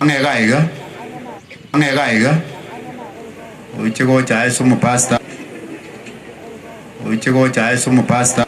Ang'e iga iga, ang'e iga iga, oche gocha ase omopastor, oche gocha ase omopastor.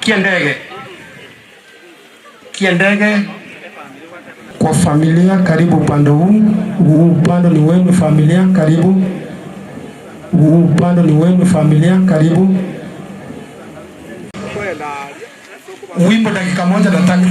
Kiendege kiendege Kwa familia karibu upande huu, huu upande ni wenu familia, karibu. Huu upande ni wenu familia, karibu. Wimbo dakika moja nataka.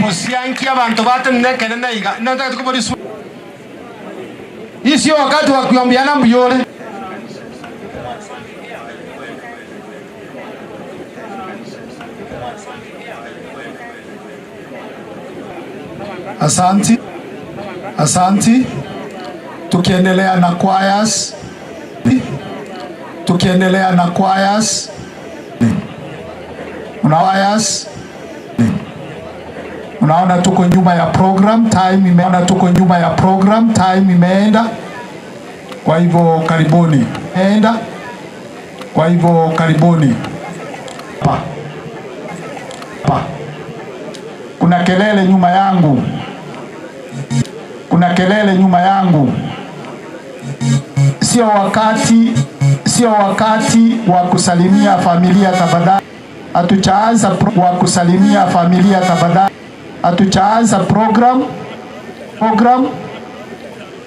Bosianki abanto batenene ekeene iga, nintagete koboria iswe. Hii sio wakati wa kuambiana mbuyore. Asanti, asanti. Tukiendelea na choirs, tukiendelea na choirs, una choirs, unaona tuko nyuma ya program time, imeona tuko nyuma ya program time imeenda, kwa hivyo karibuni enda, kwa hivyo karibuni pa pa. Kuna kelele nyuma yangu, kuna kelele nyuma yangu. Sio wakati, sio wakati wa kusalimia familia tafadhali. Hatujaanza wa kusalimia familia tafadhali. Hatujaanza program, program.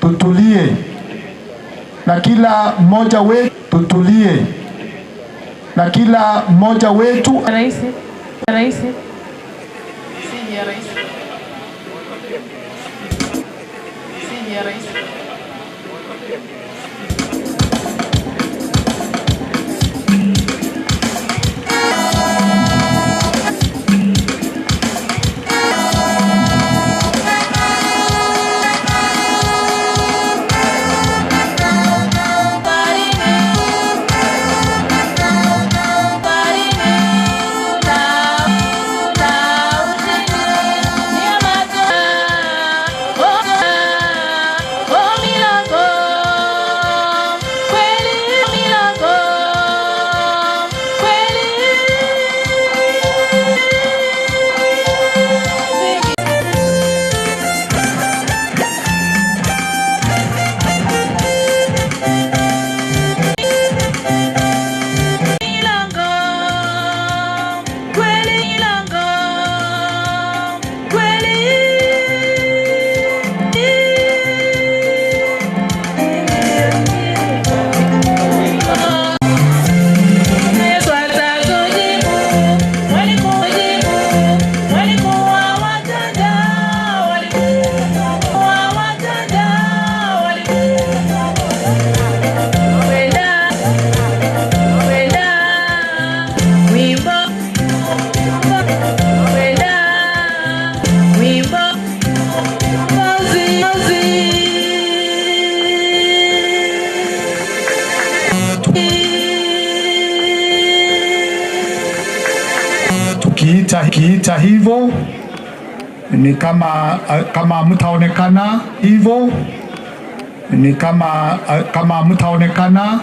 Tutulie na kila mmoja wetu, tutulie na kila mmoja wetu. Rais, rais, si rais, si rais. Kiita, kiita hivyo ni kama kama mtaonekana hivyo ni kama kama mtaonekana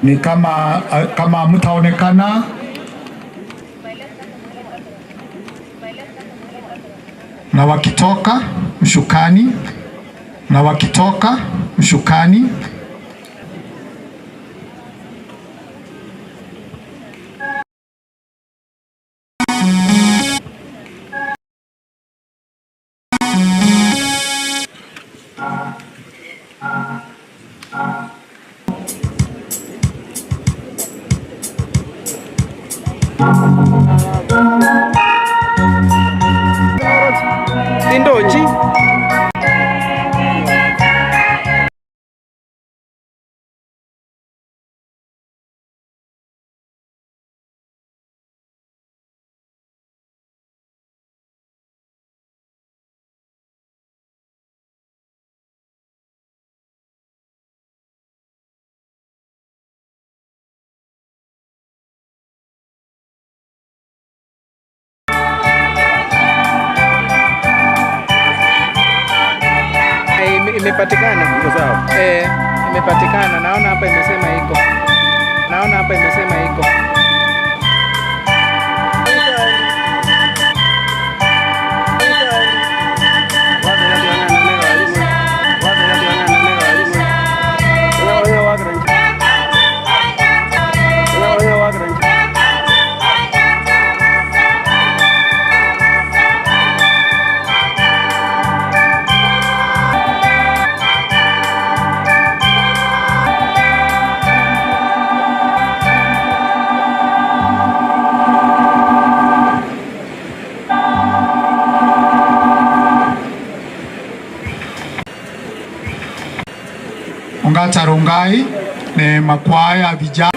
ni kama kama mtaonekana na wakitoka mshukani na wakitoka mshukani. Tindochi. Imepatikana. Iko sawa. Eh, imepatikana. Naona hapa imesema iko. Naona hapa imesema iko. Ongata Rongai ni makwaya vijana.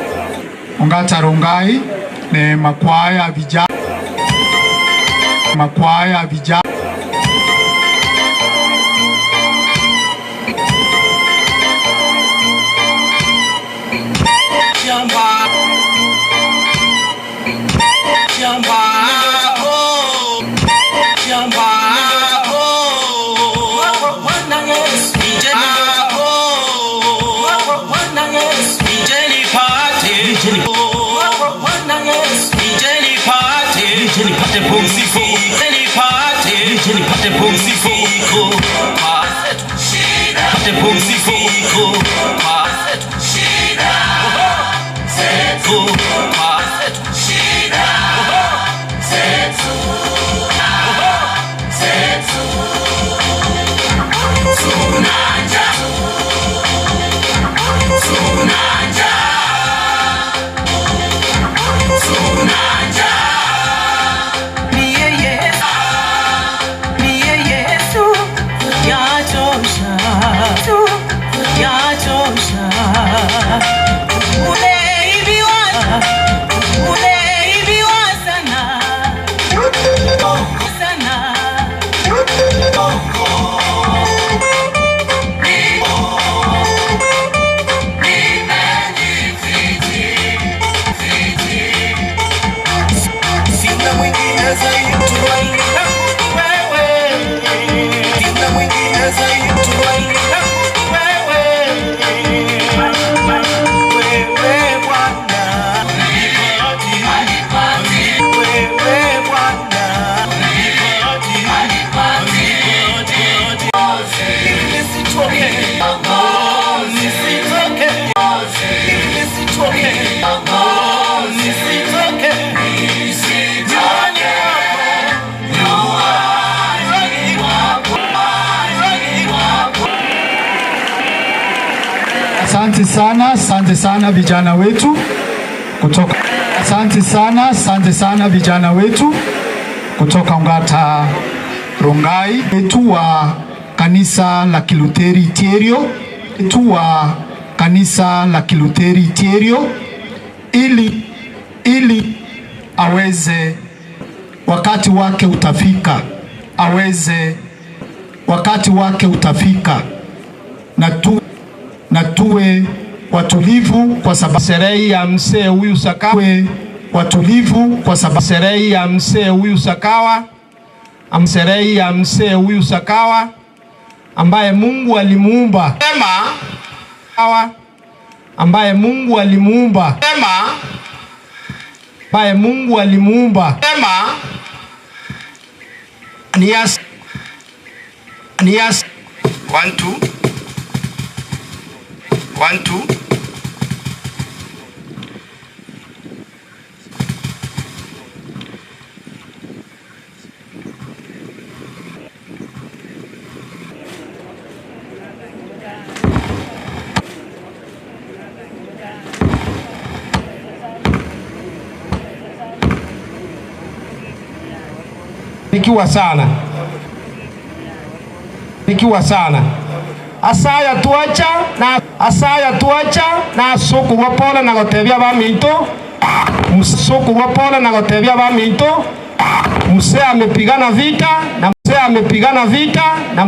Ongata Rongai ni makwaya vijana. Makwaya vijana. Asante sana, asante sana vijana wetu kutoka. Asante sana, asante sana vijana wetu kutoka Ongata Rongai wetu wa kanisa la Kiluteri Iterio wetu wa kanisa la Kiluteri Iterio ili aweze wakati wake utafika, aweze wakati wake utafika na tu na tuwe watulivu kwa sababu sherehe ya mzee huyu Sakawe. Watulivu kwa sababu Sherehe ya mzee huyu Sakawa, sherehe ya mzee huyu Sakawa ambaye Mungu alimuumba Sema, ambaye Mungu alimuumba Sema, ambaye Mungu alimuumba Sema, ni as, ni as, 1 2 1 2 Ikiwa sana ikiwa sana asaya tuacha na asaya tuacha na suku gopona na gotebia baminto msuku gopona na gotebia baminto msee amepigana vita na msee amepigana vita na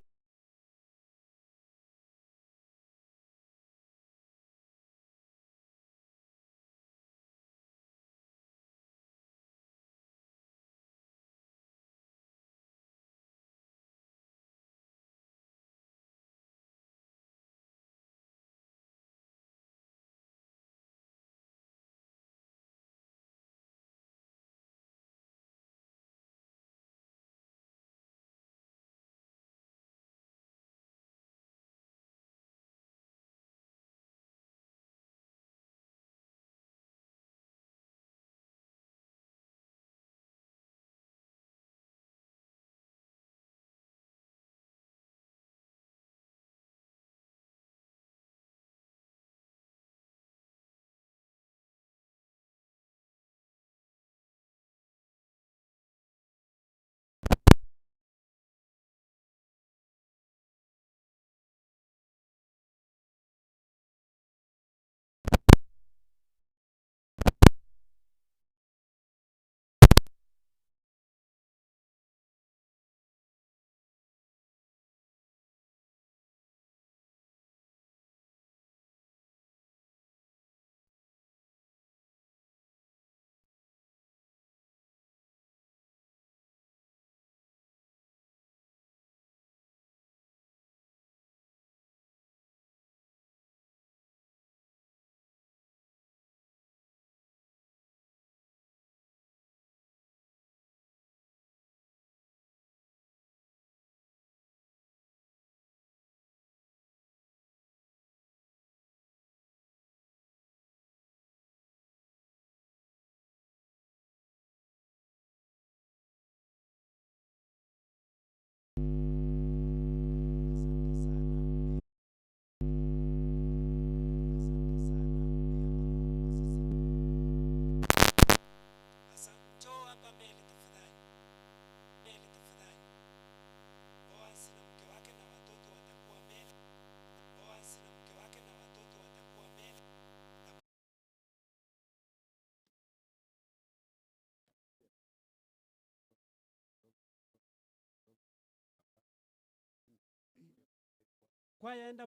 Kwaya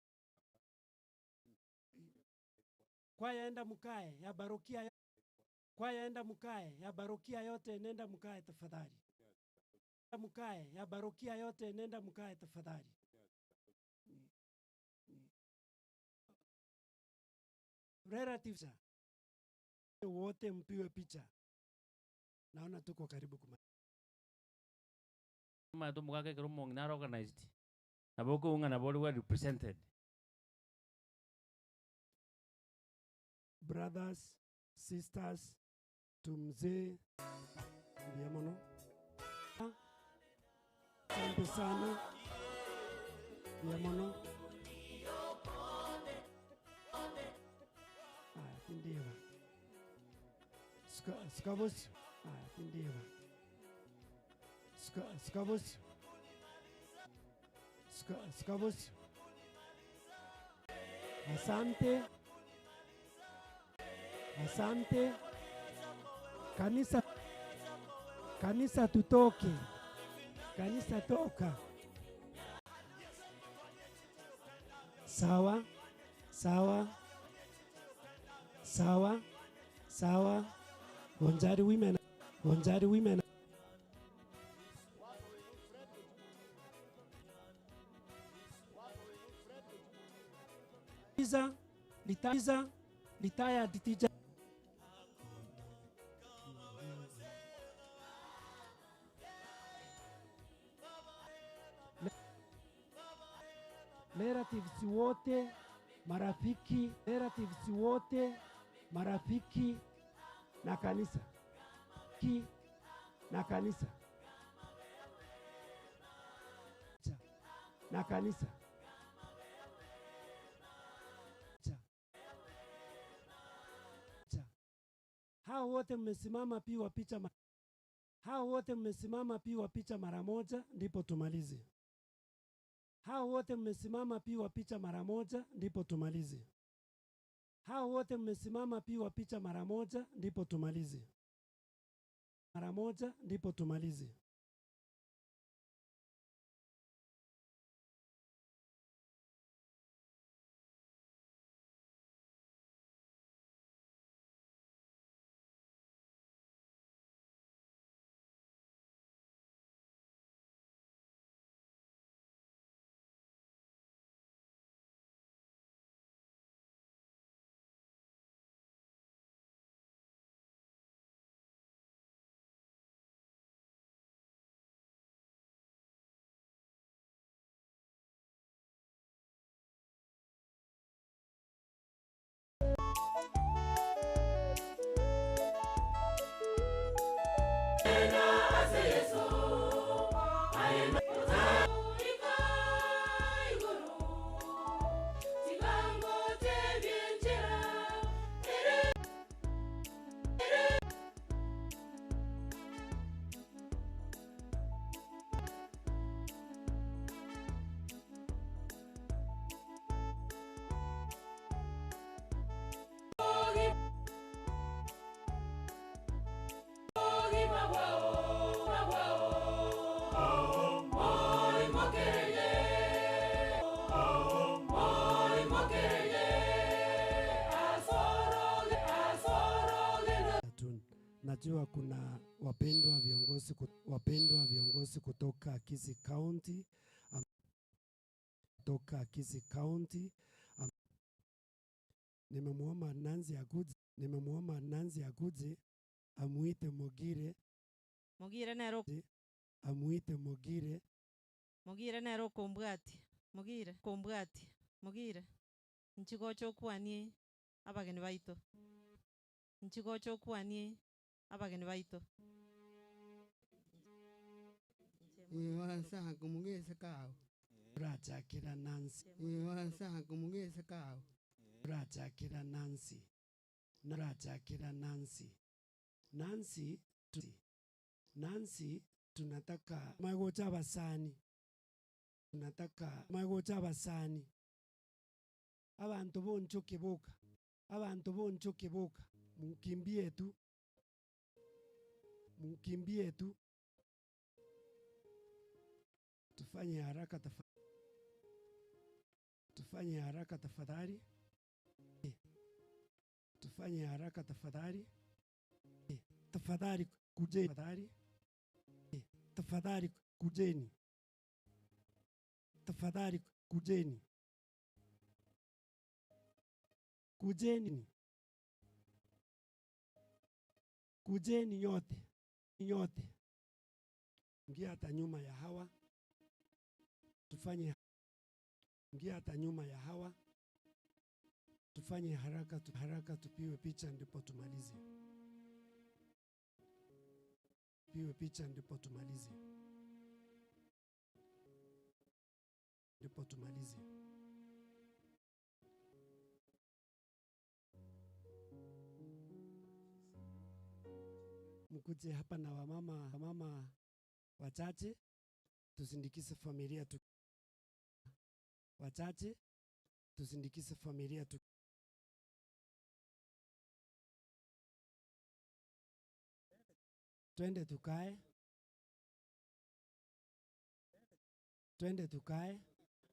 kwaya enda mkae ya barokia, kwaya enda mkae ya barokia yote, nenda mkae tafadhali. Mkae ya barokia yote, nenda mkae tafadhali. Relatives wote mpiwe picha, naona tuko karibu kuma Mugake kero omong'ina are organized nabo okoung'ana bore well represented. Brothers, sisters, tumzee ndiamono. Asante sana ndiamono. Aya, tindiwa sikabos. Aya, tindiwa sikabos sikabos. Asante, asante kanisa, kanisa tutoke, kanisa toka. Sawa, sawa, sawa, sawa. Bonchari Women, Bonchari Women. Iza, Iza, retired teacher. Relatives wote, marafiki, relatives wote, marafiki na kanisa. Ki na kanisa. Na kanisa. Cha. Cha. Hao wote mmesimama, pigwa picha. Hao wote mmesimama, pigwa picha mara moja ndipo tumalize. Hao wote mmesimama, pigwa picha mara moja ndipo tumalize. Hao wote mmesimama, pigwa picha mara moja ndipo tumalize. Mara moja ndipo tumalize. Najua kuna wapendwa viongozi kutoka Kisii County, kutoka Kisii County. Nimemuomba Nancy Agudzi, nimemuomba Nancy Agudzi amuite Mogire. Mogire nero. Amuite Mogire. Mogire nero kumbwati. Mogire kumbwati. Mogire. Nchigocho kwani abageni baito. Nchigocho kwani abageni baito. Iwansa kumugesa kao. Rachakira Nancy. Iwansa kumugesa kao. Rachakira Nancy. Rachakira Nancy. Nancy tu, Nancy tunataka magocha basani. Tunataka magocha basani. Abantu boncho kibuka. Abantu boncho kibuka. Mukimbie tu. Mukimbie tu. Tufanye haraka tufanye haraka tafadhali. Tufanye haraka tafadhali. Tafadhali kujeni. Tafadhali. Tafadhali kujeni. Tafadhali kujeni. Kujeni. Kujeni nyote. Nyote. Ingia hata nyuma ya hawa. Tufanye ingia hata nyuma ya hawa. Tufanye haraka, haraka tupiwe picha ndipo tumalize. Tupiwe picha ndipo tumalize. Ndipo tumalize. Mkuje hapa na wamama wachache tusindikize familia tu. Wachache tusindikize familia tu. Twende tukae. Twende tukae.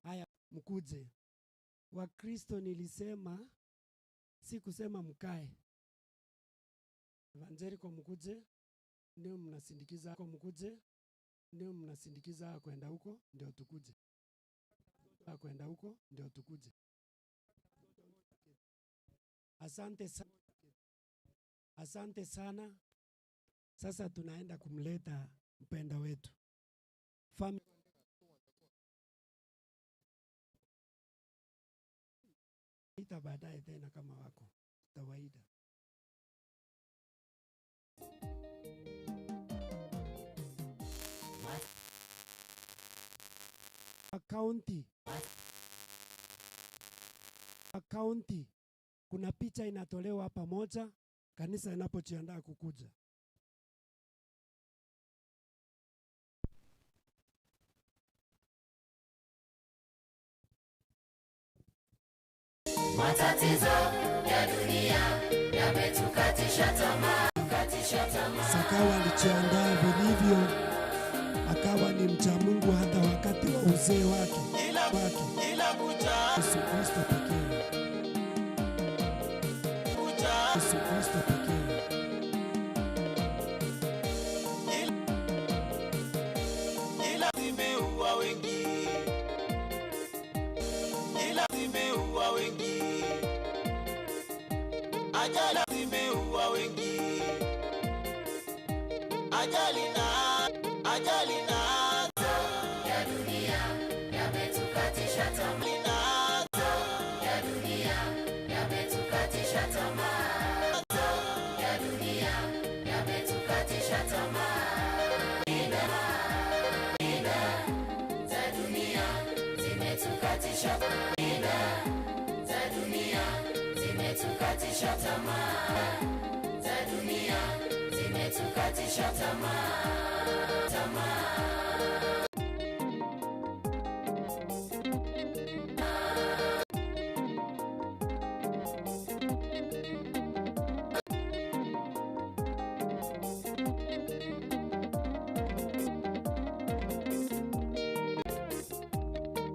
Haya, mkuje. Wakristo nilisema, si kusema mkae. Evangelical mkuje, ndio mnasindikiza mkuje, ndio mnasindikiza kwenda huko ndio tukuje. Kwenda huko ndio tukuje. Asante sana. Asante sana. Sasa tunaenda kumleta mpenda wetu. Fam ita baadaye tena kama wako kawaida. Kaunti kaunti, kuna picha inatolewa pamoja kanisa inapojiandaa kukuja. Matatizo ya dunia yametukatisha tamaa, katisha tamaa. Sakawa alijiandaa vilivyo, akawa ni mcha Mungu hata wakati wa uzee wake wake. Yesu Kristo pekee, Yesu Kristo pekee. Ila zimeua wengi, ila zimeua wengi, ajali zimeua wengi, ajali na ajali na Ya dunia yametukatisha tamaa, ya dunia yametukatisha tamaa, ya dunia yametukatisha tamaa. Ina ina za dunia zimetukatisha, ina za dunia zimetukatisha tamaa, za dunia zimetukatisha tamaa, tamaa.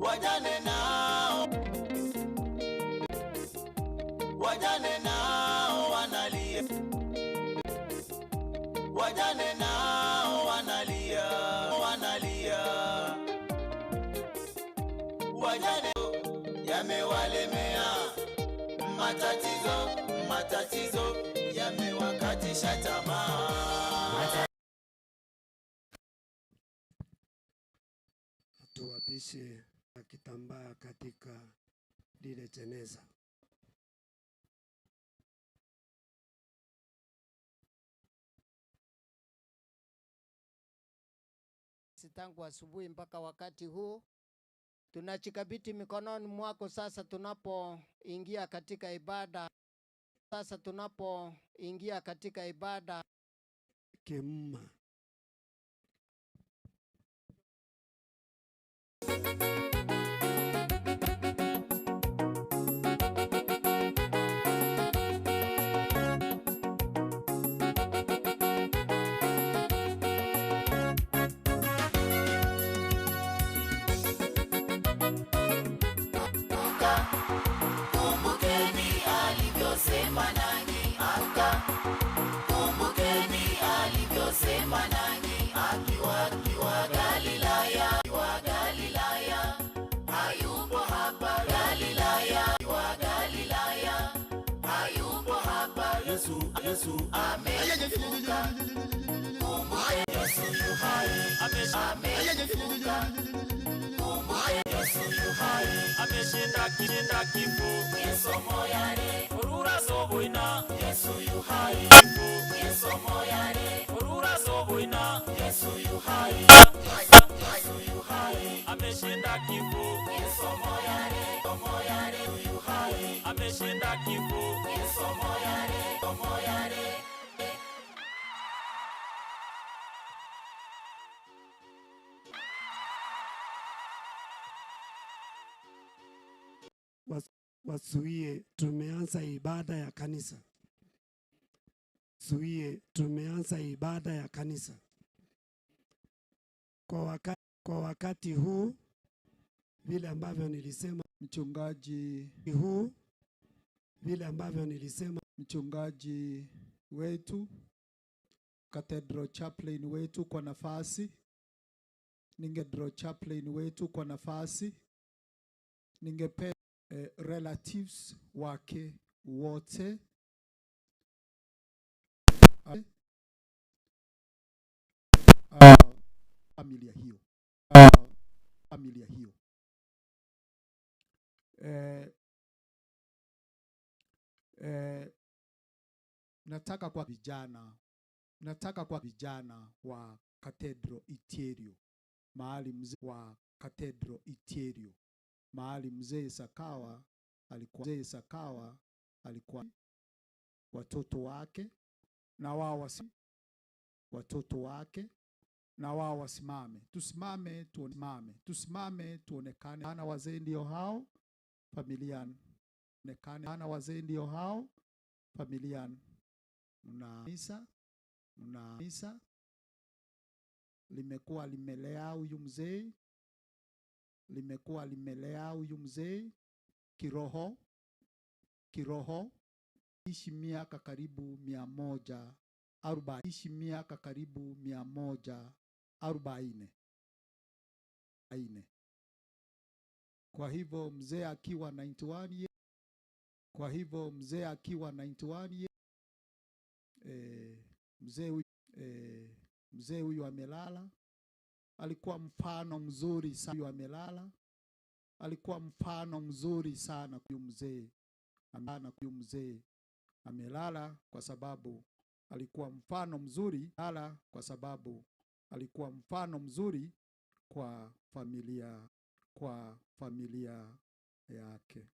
Wajane nao, wajane nao wanalia, wajane nao wanalia, wanalia, wajane yamewalemea, matatizo, matatizo yamewakatisha tamaa. Tuwapishe kitambaa katika lile jeneza. Tangu asubuhi mpaka wakati huu tunachikabiti mikononi mwako. Sasa tunapoingia katika ibada, sasa tunapoingia katika ibada Kemma. Kumbukeni alivyosema nanyi aka, kumbukeni alivyosema nanyi akiwa akiwa Galilaya, wa Galilaya, hayupo hapa Galilaya, wa Galilaya, hayupo hapa. Yesu, Yesu amefufuka. Kumbukeni Yesu yu hai, amefufuka. Kumbukeni Yesu yu hai, ameshinda kishinda kifo. Yesu moyane, Orura soboina, Yesu yu hai, Yesu moyane, orura soboina, Yesu yu hai, Yesu yu hai, ameshinda kifo, Yesu moyane, moyane yu hai, ameshinda kifo. Yesu moyane, moyane. Wasuie, tumeanza ibada ya kanisa. Suie, tumeanza ibada ya kanisa. Kwa wakati huu vile ambavyo nilisema, mchungaji huu vile ambavyo nilisema, mchungaji wetu Cathedral Chaplain wetu kwa nafasi, Cathedral Chaplain wetu kwa nafasi, ningepe relatives wake wote familia hiyo familia hiyo nataka kwa vijana nataka kwa vijana wa Cathedral Itierio mahali mzee wa Cathedral Itierio mahali mzee Sakawa alikuwa mzee Sakawa alikuwa watoto wake na wao wasi, watoto wake na wao wasimame, tusimame tuonekane, tusimame tuonekane. Ana wazee ndio hao familia, onekane. Ana wazee ndio hao familia, mna misa, mna misa limekuwa limelea huyu mzee, limekuwa limelea huyu mzee kiroho, kiroho ishi miaka karibu 140, ishi miaka karibu 140. Kwa hivyo mzee akiwa 91 years, kwa hivyo mzee akiwa 91 years, mzee huyu mzee huyu amelala, alikuwa mfano mzuri sana. Huyu amelala, alikuwa mfano mzuri sana huyu mzee. Amana huyu mzee amelala kwa sababu alikuwa mfano mzuri, lala kwa sababu alikuwa mfano mzuri kwa familia, kwa familia yake,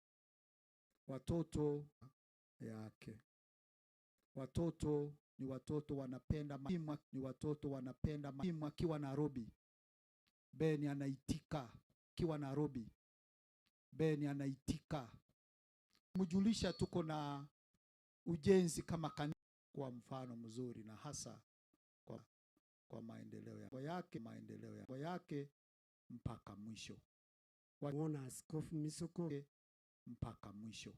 watoto yake. Watoto ni watoto wanapenda mima, ni watoto wanapenda mima. Akiwa Nairobi, Ben anaitika. Akiwa Nairobi, Ben anaitika. Mjulisha tuko na ujenzi kama kanisa, kwa mfano mzuri na hasa kwa maendeleo yake, maendeleo yake mpaka mwisho. Waona Askofu Misoko mpaka mwisho.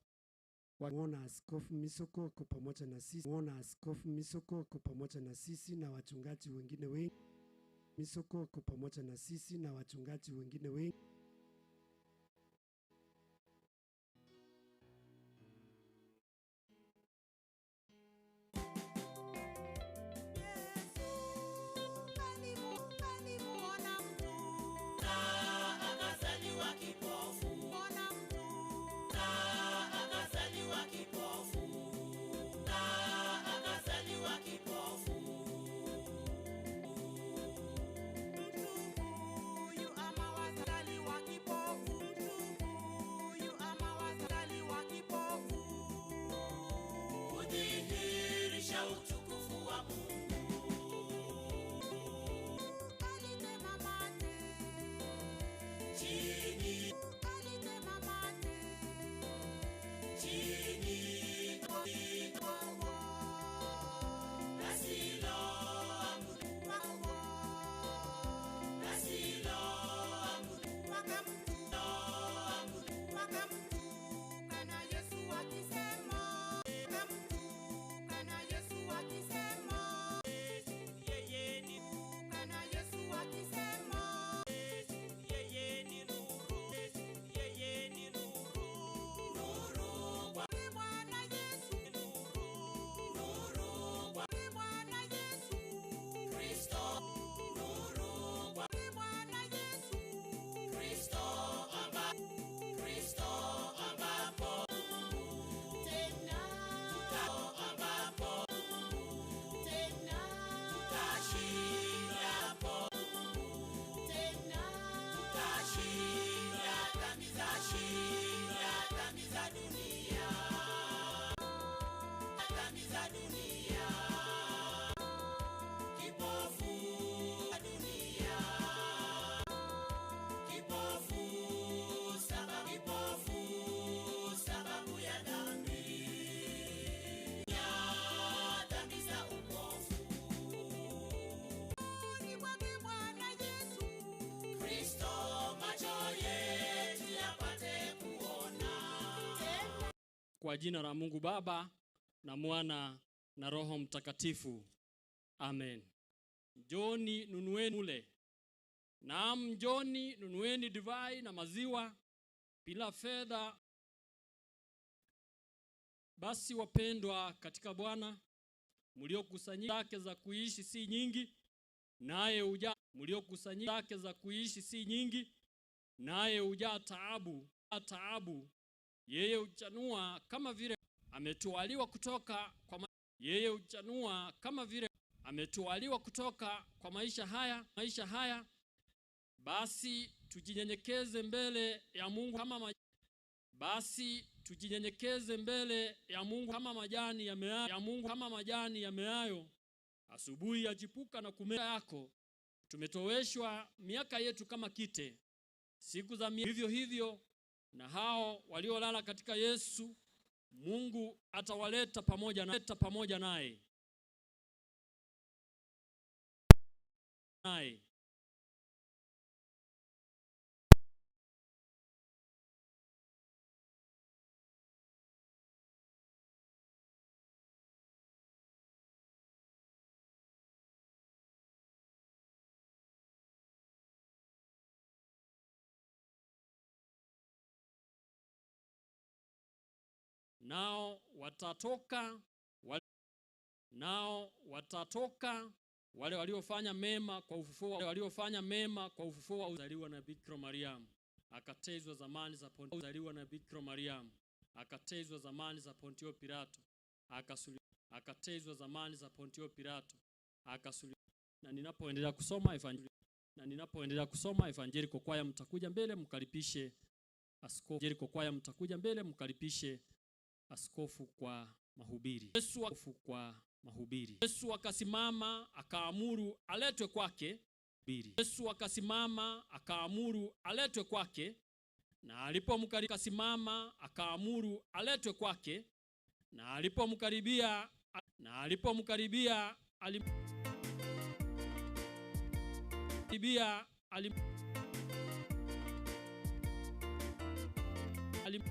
Waona Askofu Misoko kwa pamoja na sisi. Waona Askofu Misoko kwa pamoja na sisi na wachungaji wengine wengi. Misoko kwa pamoja na sisi na wachungaji wengine wengi. Kwa jina la Mungu Baba na Mwana na Roho Mtakatifu. Amen. Njoni nunueni mule. Naam, njoni nunueni divai na maziwa bila fedha. Basi wapendwa katika Bwana, mliokusanyika zake za kuishi si nyingi, naye hujaa mliokusanyika zake za kuishi si nyingi, naye hujaa taabu, taabu. Yeye huchanua kama vile ametwaliwa kutoka kwa ma, yeye huchanua kama vile ametwaliwa kutoka kwa maisha haya, maisha haya. Basi tujinyenyekeze mbele ya Mungu kama ma, basi tujinyenyekeze mbele ya Mungu kama majani yamea, ya Mungu kama majani yameayo asubuhi yachipuka na kumea yako. Tumetoweshwa miaka yetu kama kite, siku za vivyo hivyo na hao waliolala katika Yesu, Mungu atawaleta pamoja na, pamoja naye naye. Nao watatoka wale, nao watatoka wale waliofanya mema kwa ufufuo waliofanya mema kwa ufufuo wa uzaliwa na Bikira Mariamu akatezwa zamani za Pontio zaliwa na Bikira Mariamu akatezwa zamani za Pontio Pilato akasuli akatezwa zamani za Pontio Pilato akasuli. Na ninapoendelea kusoma evanjeli na ninapoendelea kusoma evanjeli kwaya, mtakuja mbele mkaribishe askofu. Jericho kwaya, mtakuja mbele mkaribishe askofu kwa mahubiri. Yesu askofu kwa mahubiri. Yesu akasimama akaamuru aletwe kwake. Yesu akasimama akaamuru aletwe kwake, na alipomkaribia akasimama akaamuru aletwe kwake, na alipomkaribia na alipomkaribia alimkaribia alim alim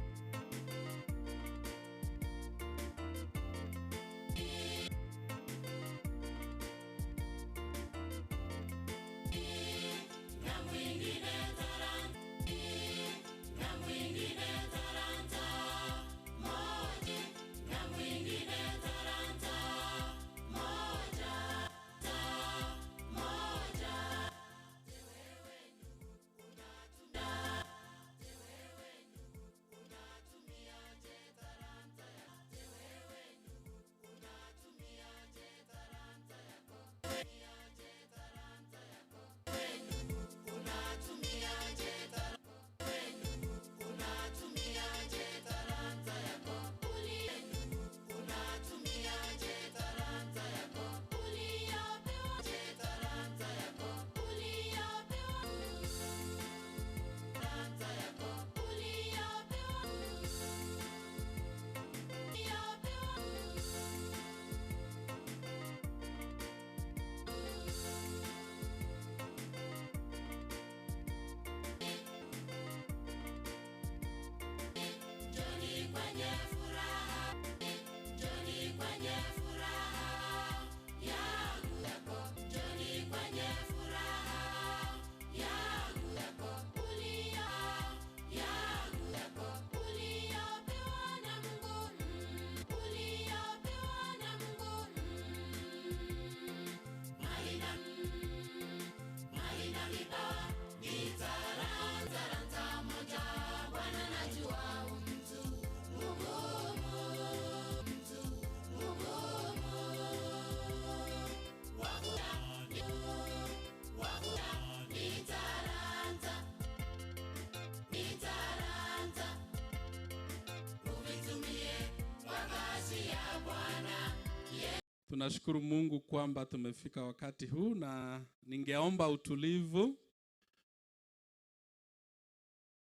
Tunashukuru Mungu kwamba tumefika wakati huu na ningeomba utulivu.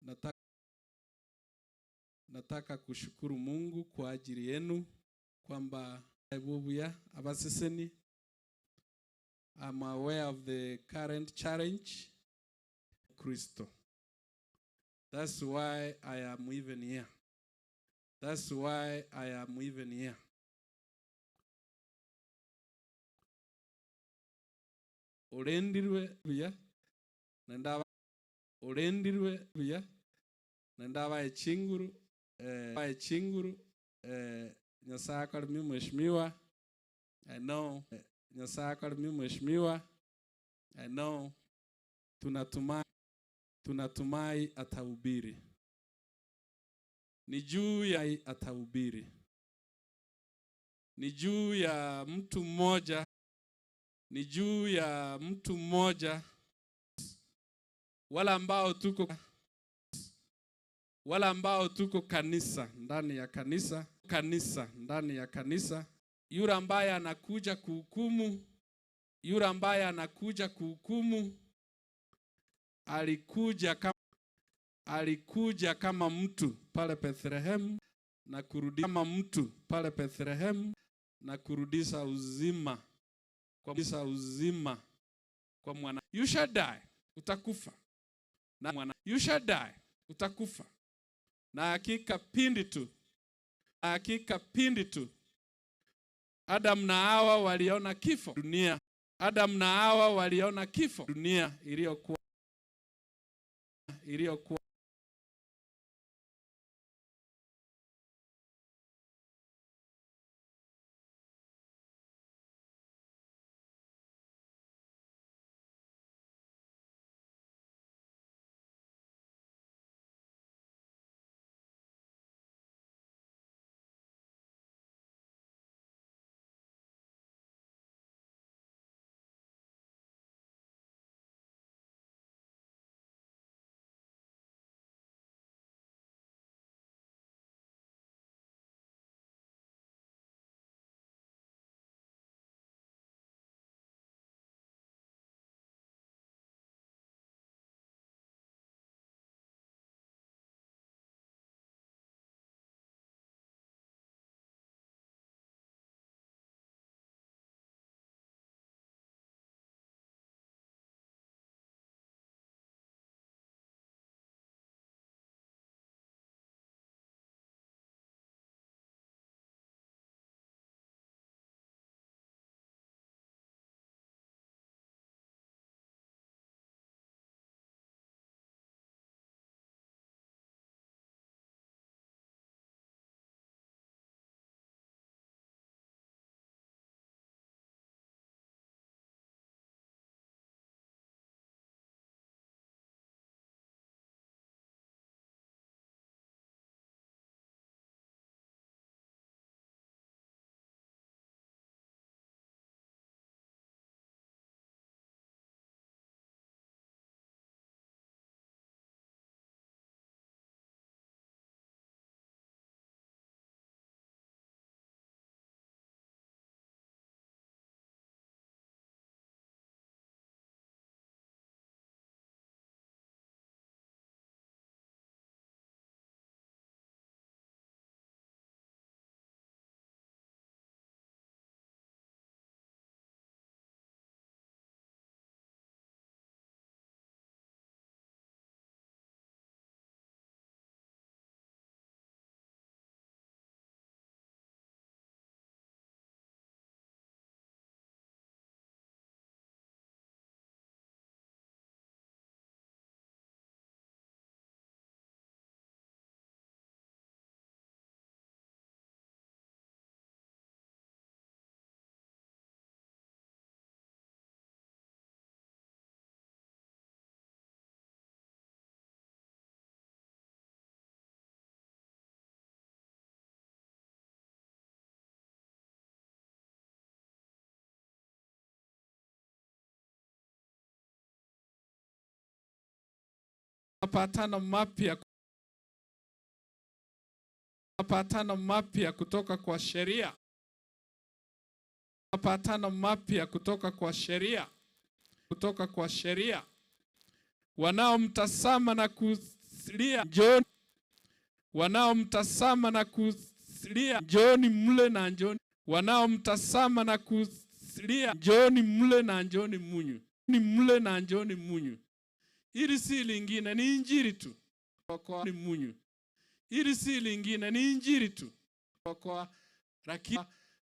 Nataka, nataka kushukuru Mungu kwa ajili yenu kwamba bubuya abasiseni. I'm aware of the current challenge Kristo. That's why I am even here. That's why I am even here. Orendirwe buya, naende aba Orendirwe buya, naende abae chinguru, eh, abae chinguru, eh, Nyasaye akoremie mheshimiwa, I know, eh, Nyasaye akoremie mheshimiwa, I know, tunatumai, tunatumai atahubiri. Ni juu ya atahubiri. Ni juu ya mtu mmoja, ni juu ya mtu mmoja, wala ambao tuko wala ambao tuko kanisa ndani ya kanisa kanisa ndani ya kanisa, yule ambaye anakuja kuhukumu, yule ambaye anakuja kuhukumu alikuja kama, alikuja kama mtu pale Bethlehem na kurudi kama mtu pale Bethlehem na kurudisha uzima kwa kurudisha uzima kwa mwana. You shall die, utakufa na mwana. You shall die, utakufa na hakika pindi tu, na hakika pindi tu Adam na Hawa waliona kifo dunia. Adam na Hawa waliona kifo dunia iliyokuwa iliyokuwa mapatano mapya mapatano mapya kutoka kwa sheria mapatano mapya kutoka kwa sheria kutoka kwa sheria wanaomtazama na kulia njooni, wanaomtazama na kulia njooni mle na njooni, wanaomtazama na kulia njooni mle na njooni munywe, ni mle na njooni munywe. Hili si lingine, ni injili tu. Okoa ni munywe. Hili si lingine, ni injili tu. Okoa, lakini,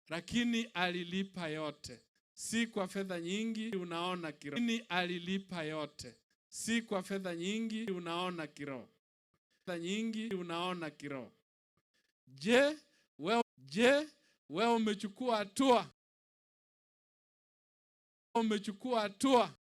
lakini alilipa yote. Si kwa fedha nyingi unaona kiroho. Lakini alilipa yote. Si kwa fedha nyingi unaona kiroho. Fedha nyingi unaona kiroho. Je, wewe je, wewe umechukua hatua? Umechukua hatua?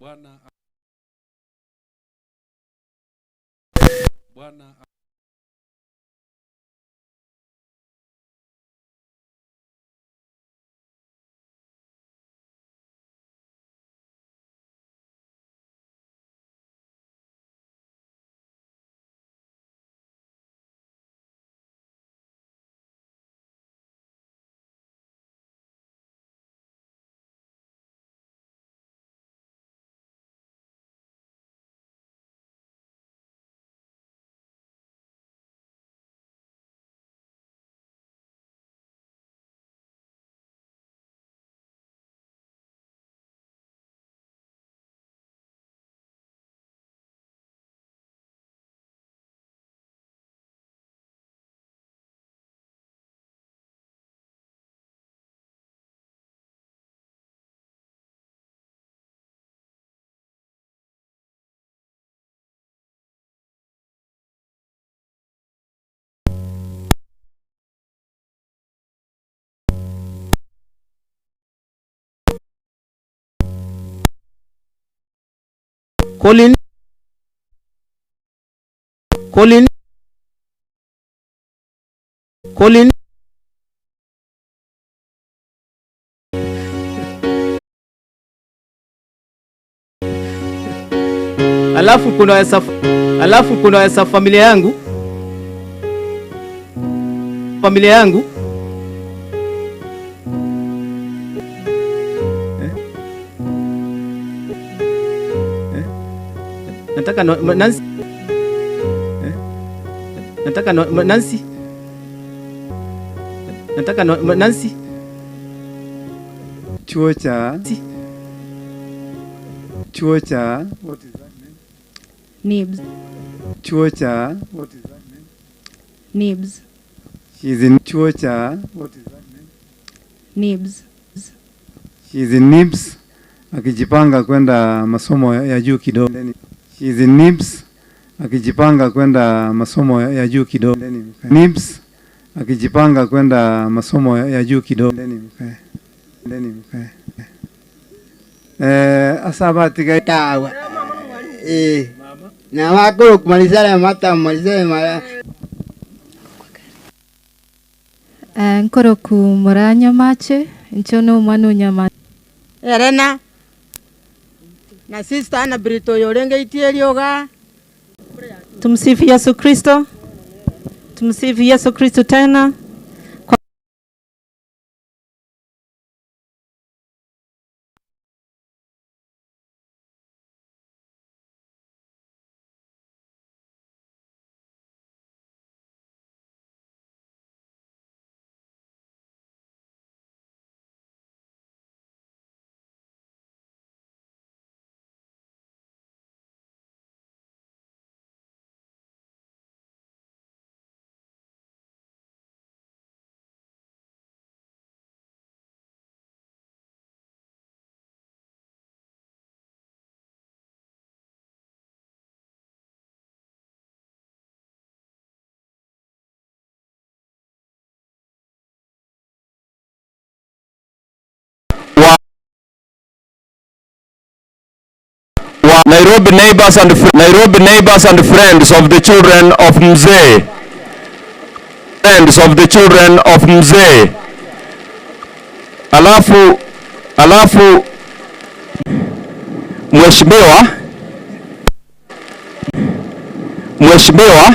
Bwana Bwana Colin Colin Colin Alafu kuna alafu kuna sa familia yangu familia yangu eh? Eh? Nataka no, Nancy eh? Nataka no, Nancy Nataka no, Nancy Chuo cha Chuo cha What is that name? Nibs. Chuo cha What is that name? Nibs. She's in chuo cha What is that name? Nibs. She's in Nibs akijipanga kwenda masomo ya juu kidogo. She's in Nibs akijipanga kwenda masomo ya juu kidogo. Nibs akijipanga kwenda masomo ya juu kidogo. Eh, asabatiga tawa eh na wako kumalizana mata malizana mara Nkoroku muranya mache ncho no mwana onyama Elena na sister na Brito yorenge itierioga. Tumsifu Yesu Kristo. Tumsifu Yesu Kristo tena. Wa Nairobi neighbors and Nairobi neighbors and friends of the children of Mzee friends of the children of Mzee. Alafu alafu Mheshimiwa Mheshimiwa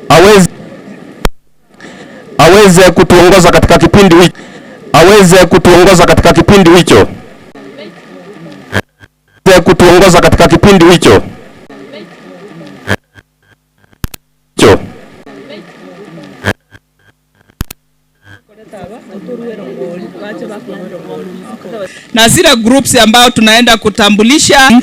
aweze aweze kutuongoza katika kipindi hicho aweze kutuongoza katika kipindi hicho aweze kutuongoza katika kipindi hicho hicho. Na zile groups ambao tunaenda kutambulisha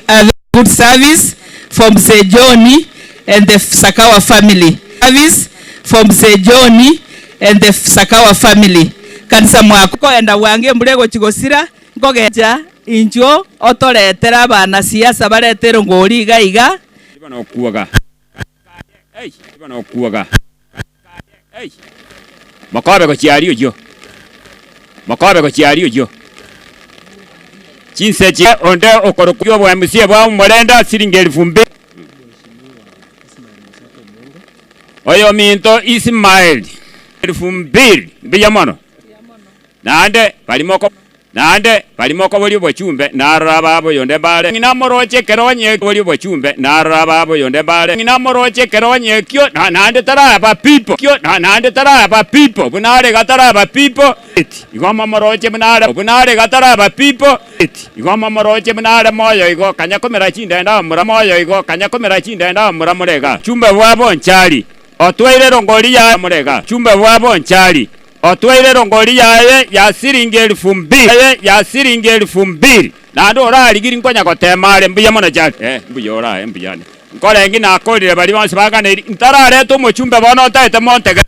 good service for Mzee John and the Sakawa family. Service for Mzee John and the Sakawa family. Kanisa mwako enda wange murego chigosira nkogeja injo otoretera abana siasa baretero ngori iga iga Banokuaga. Ei, banokuaga. Ei. Makobe gochiari oyio. Makobe gochiari oyio. Chinse chi onde okorokwa obwa MC bwa omorenda siringi elfu mbili. Oyo minto Ismael 2000 mbuya mono. Naende barimoko naende barimoko boria obochumbe narora babo yonde mbare ng'ina moroche ekero onye boria obochumbe narora babo yonde mbare ng'ina moroche ekero onye kio na naende taraba people kio na naende taraba people buna are gataraba people igo momoroche buna are buna are gataraba people igo momoroche buna are moyo igo kanya komera chindenda mura moyo igo kanya komera chindenda mura murega chumbe bwabo nchari otweire rongori ya murega chumbe bwabo nchari otweire rongori yaye ya siringi 2000 ya siringi 2000 naende orarigiri nkonya gotema are mbuya mono chari mbuya orae mbuyane nkorengi nakorire bari bonsi baganeri ntarareta omochumbe bono otaete montege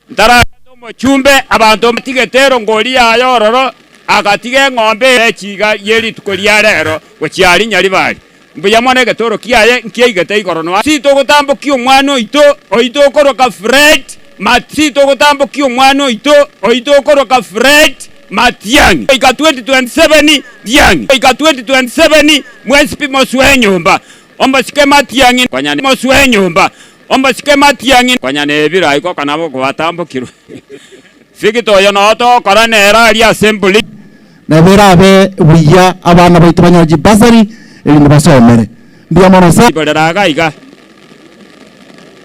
ntarareta omochumbe abanto batigete erongori yaye ororo agatiga eng'ombe echiga yerituko ria rero gochiari nyaribari mbuya mono egetoro kiaye nkiaigete igoro noa sitogotambokia omwana oito oito okoroka Fred Mat sitogotambokia omwana oito oito okoroka Fred Matiang'i goika 2027 Tiang'i goika 2027 mwensipi moswe enyomba omosike Matiang'i konya moswe enyomba omosike Matiang'i konya nebiro aiko nabo gwatabokirwe Victor oyo noo togokora nere aria assembly. Nabo erabe buya abana baito banyore chibasari erinde basomere. Mbuya mono sana. Iborera iga iga.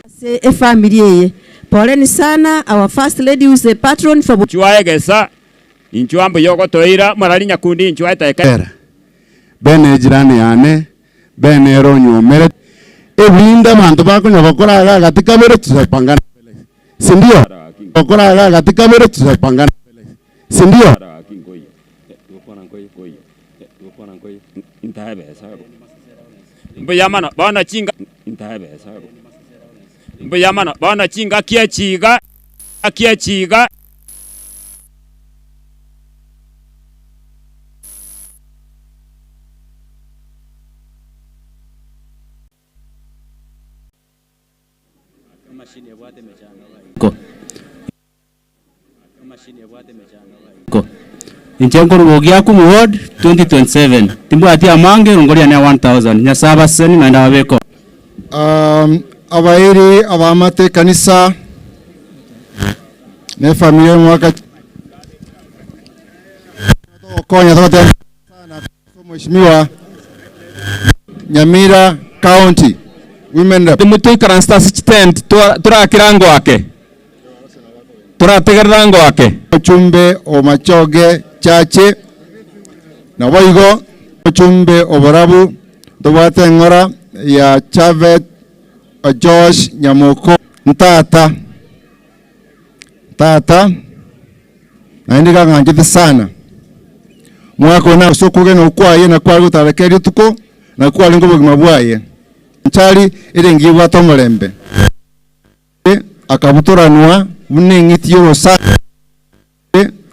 Ase efamiri eye. Poleni sana our first lady who is the patron for. Inchuo egesa, inchuo mbuya ogotoira, morari nyakundi inchuo eteke. Era, bene ejirani yane, bene ere onyuomere, ebinde abanto bakonya gokora iga agati kabere tutapangana mbele, sindio? Gokora iga agati kabere tutapangana mbele, sindio? Mbuya mono bono chinga mbuya mono bono chingaki echiga aki echiga. Inche nkorwa Ogiakumu ward 2027 timbwati amange rongo riane ya 1000 Nyasae abasesenie naende ababeke. Um, abairi abamate ekanisa na efamiri y'omwaka togokonya togoteba sana mheshimiwa Nyamira County Women Rep. Timotoikaransa ase chitent torakira ngoake, torategerera ngoake. Ochumbe o Machoge Chache, naboigo ochumbe oborabu ntobwate eng'ora ya Chavet Josh Nyamoko ntata tata naende iga ang'anchete sana mwaka one ase okogena okwaye na kware gotareka rituko na kwarenge obogima bwaye nchari ere engiya ebwate omorembe akabutoranwa buna eng'iti y'orosana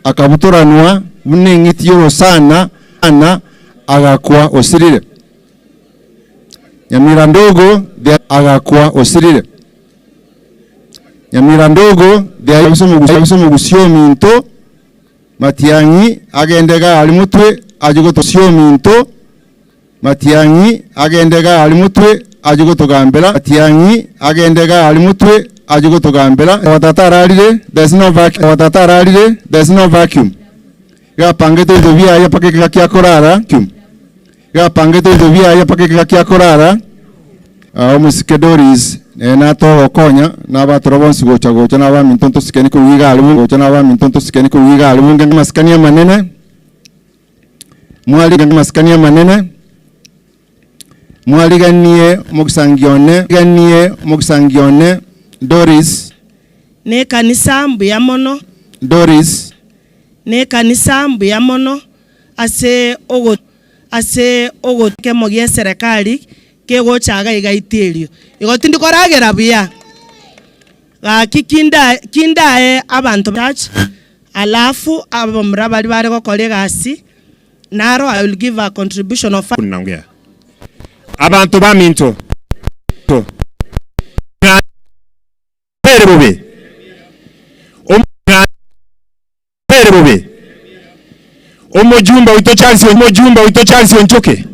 akabutoranwa buna eng'iti y'orosana ana agakwa osirire Nyamira ndogo agakwa osirire Nyamira ndogo ase omogusii ominto Matiang'i agende iga aria motwe ache gotosio ominto Matiang'i agende iga aria motwe ache gotogambera, Matiang'i agende iga aria motwe ache gotogambera, Our tata ararire, there's no vacuum, our tata ararire, there's no vacuum. Iga apangete ebinto biaye mpaka ekegaki akorara, vacuum. Iga apangete ebinto biaye mpaka ekegaki akorara. Ah, omosike Doris nere natogokonya na abatoro bonsi gocha gocha na abaminto ntosikeni korwa iga aria gocha na abaminto ntosikeni korwa iga aria bunge amasikani amanene. Mwariganie amasikani amanene, mwariganie omogisangio one, riganie omogisangio one, Doris. Nekanisa mbuya mono. Doris. Nekanisa mbuya mono ase ogo ase ogo kemo gieserekari kegocha iga iga itirio. Igo tindi koragera buya. Gaki kinda kindae abanto church Alafu abamura baria bare gokora egasi, naro I will give a contribution of. Naongea. Abanto baminto, to, ng'a ere bobe. Om, ng'a ere bobe. Omojumbe oito Charles, omojumbe oito Charles Onchoke.